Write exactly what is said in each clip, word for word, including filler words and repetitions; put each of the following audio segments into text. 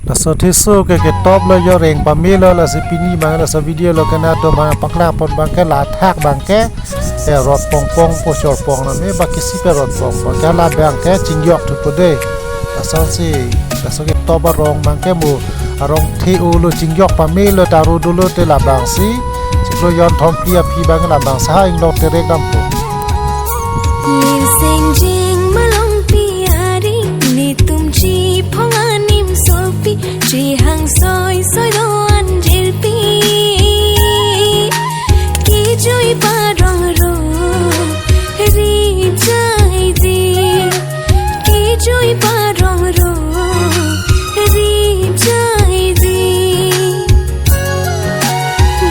Laso theso ke ketop lo jo, reng pame lo, lasi pini abang laso video lo kena to abang paklang pon abang ke la athak abang ke, eh, rot pongpong po chorpong name, baki si pe rot pongpong ke, la abang ke chingjok thupo de. Lasonsi, laso ketop arong abang ke mo arong the-o lo, chingjok pame lo, ta ro dolo te labangsi chiklo jonthom phli aphi abang labangsi ha inglong terek dampo. Nirseng jeng malongpi ari, netum chiphong anim solpi, chihang soi soi do-an jirpi. Kijui parong ro, ri jai di. Kijui parong ro, ri jai di.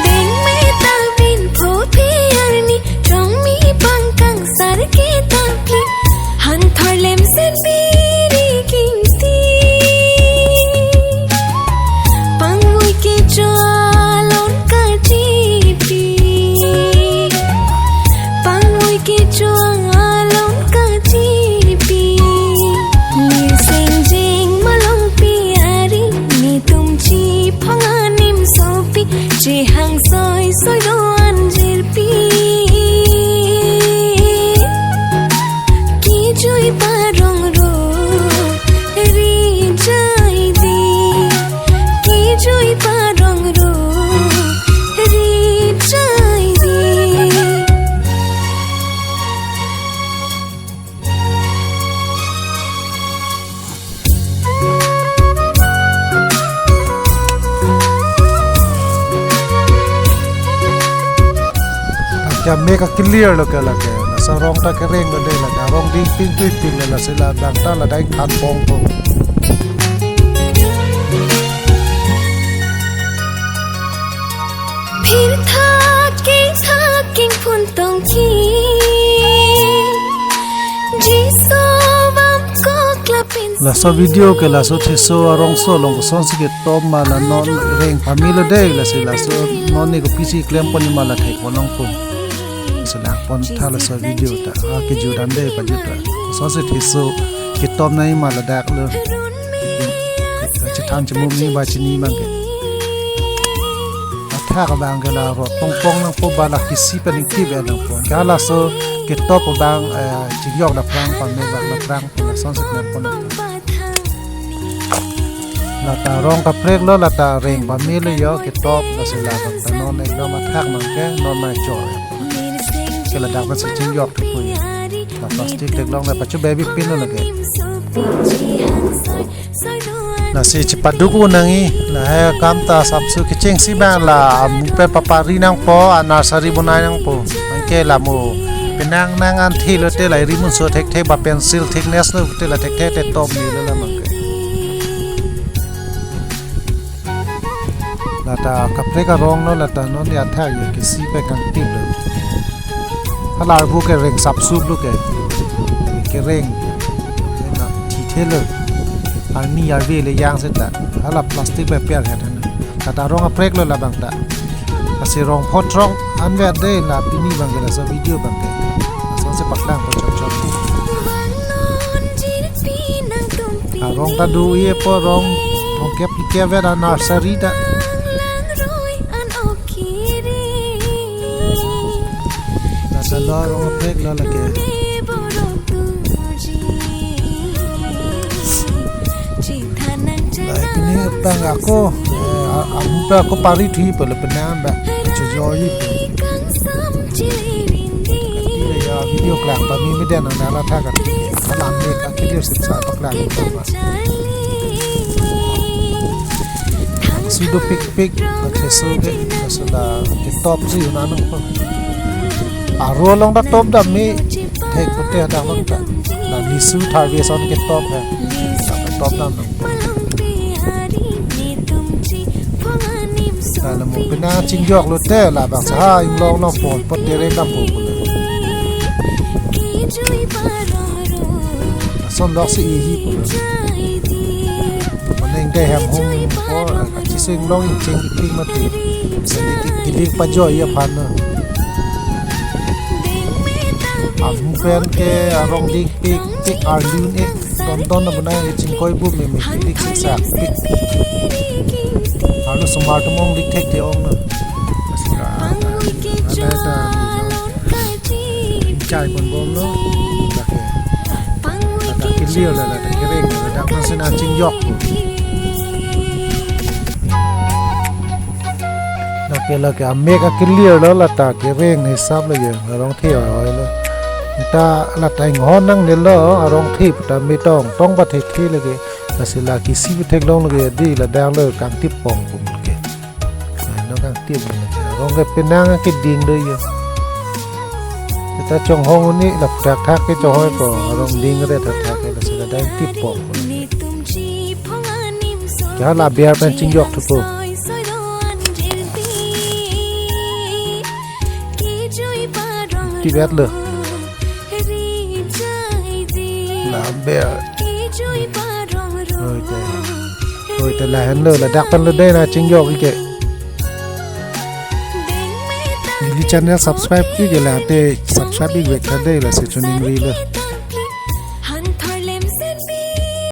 Deng me ta bin pho phi arni, chong mi pangkang sar ke ta pli. Han thor lem sen biri kingti. Pangvui kecho alon kachipi. Pangvui kecho alon kachipi. Nirseng jeng malongpi ari, netum chiphong anim solpi, chihang soi soi do-an jirpi. Kijui parong ro, ri jai di. Kijui parong ro, ri jai di. Kya me ka clear lo ke lake. Laso arong ta kereng lo de lake. Arong ding ping tui ping le, lasi la abang ta la dai than pong pong. Phir thaking thaking phun tongki. Jiso vam kok lapin. Laso video ke laso theso arongso along kosonsi ketop ma, la non reng pame lo de, lasi laso non ne kopisi klem pon ma la thek pon longpo. Selang pon tha laso video ta. A kejut an de pajut ta. Kosonsi theso ketop nangji ma ladak lo. Chethan chemum ni ba chini abang ke. Athak abang ke la rot pongpong nangpo, ba la kisi pen ingtip nangpo. Ke laso ketop abang, eh, chingjok dapprang pame, ba dapprang pon, lasonsi klem pon nangpo. La ta arong kaprek lo, la ta reng pame lo jo, ketop, lasi la abang ta non ekdom athak abang ke non ma chor. Ke ladak pensi chingjok thupo jo. La plastic theklong la pachu baby pin lo lake. Lasi chepaduk un nangji, lahai akam ta sapsu kechengsi abang la amu pen papari nangpo, a nursery bonai nangpo. Anke la mo penang nang an thi lote la iri munso thekthe ba pencil thickness lote la thekthe te top ni lo la abang ke. La ta kaprek arong lo, la ta non ya tha ye kisi pen kangtip lo. Hala arvo ke reng sapsup lo ke. Kereng. Na thithe lo. Arni arve le yang seta. Hala plastic pen per het han. La ta arong kaprek lo la abang ta. Lasi rong pho throk anvet de, la pini abang ke laso video abang ke. Lasonsi paklang pon chok chok. Arong ta do ye po, rong thomkep phlikep vet a nursery ta. Laso lo arong kaprek lo lake. Lai pini abang ako, eh, a-, amu pen ako pari thuji po le penang ba. Chojoi po. Kati le ya video klang pame meden nang la tha kati. Alam ne ka clear sip sa paklang po ba. Si dopikpik, atheso ke, laso la ketop si un nangpo. Aro along ta top dam me, thek pute dam nang ta. La nisu tharve ason ketop he. La ketop dam nangpo. La la mo pina chingjok lote, labangso ha inglong nangpo, pute re dampo. Lason lok si ihi po. Mane ingdei hem hum po, kachesong long ingcheng ingcheng mati. Seni ki-, kilik pajoi aphan na. Amu pen ke arong dingpikpik arlun e, to Tonton na bunai chingkoi bu me me kilik siksa kilik. Arlo sumar tumong lik thek te ong na. Ada ada chai pon bom no. Lake. Lata kili la lata kereng la dak masih na chingjok. Lake lake amek akili lo lata kereng hisap lo ye arong the oi lo. Ta lata inghon nangnelo arong the ta me tong tong ba the the lake. Lasi la kisi theklong lake di la dang lo kangtip pong pum lake. Ai, no kangtip pum lake. Arong ke penang ke ding do ye. Ta chonghong ni la thak thak ke chohoi ko arong ding re thak thak ke lasi la dang tip pong pum lake. Kya la biar pen chingjok thupo. Tibet lo. La biar. Oi te. Oi te lahenlo ladak pen lo dei na chingjok ike. Neli channel subscribe ike la te subscribe ik vek tha dei lasi chuning ri lo.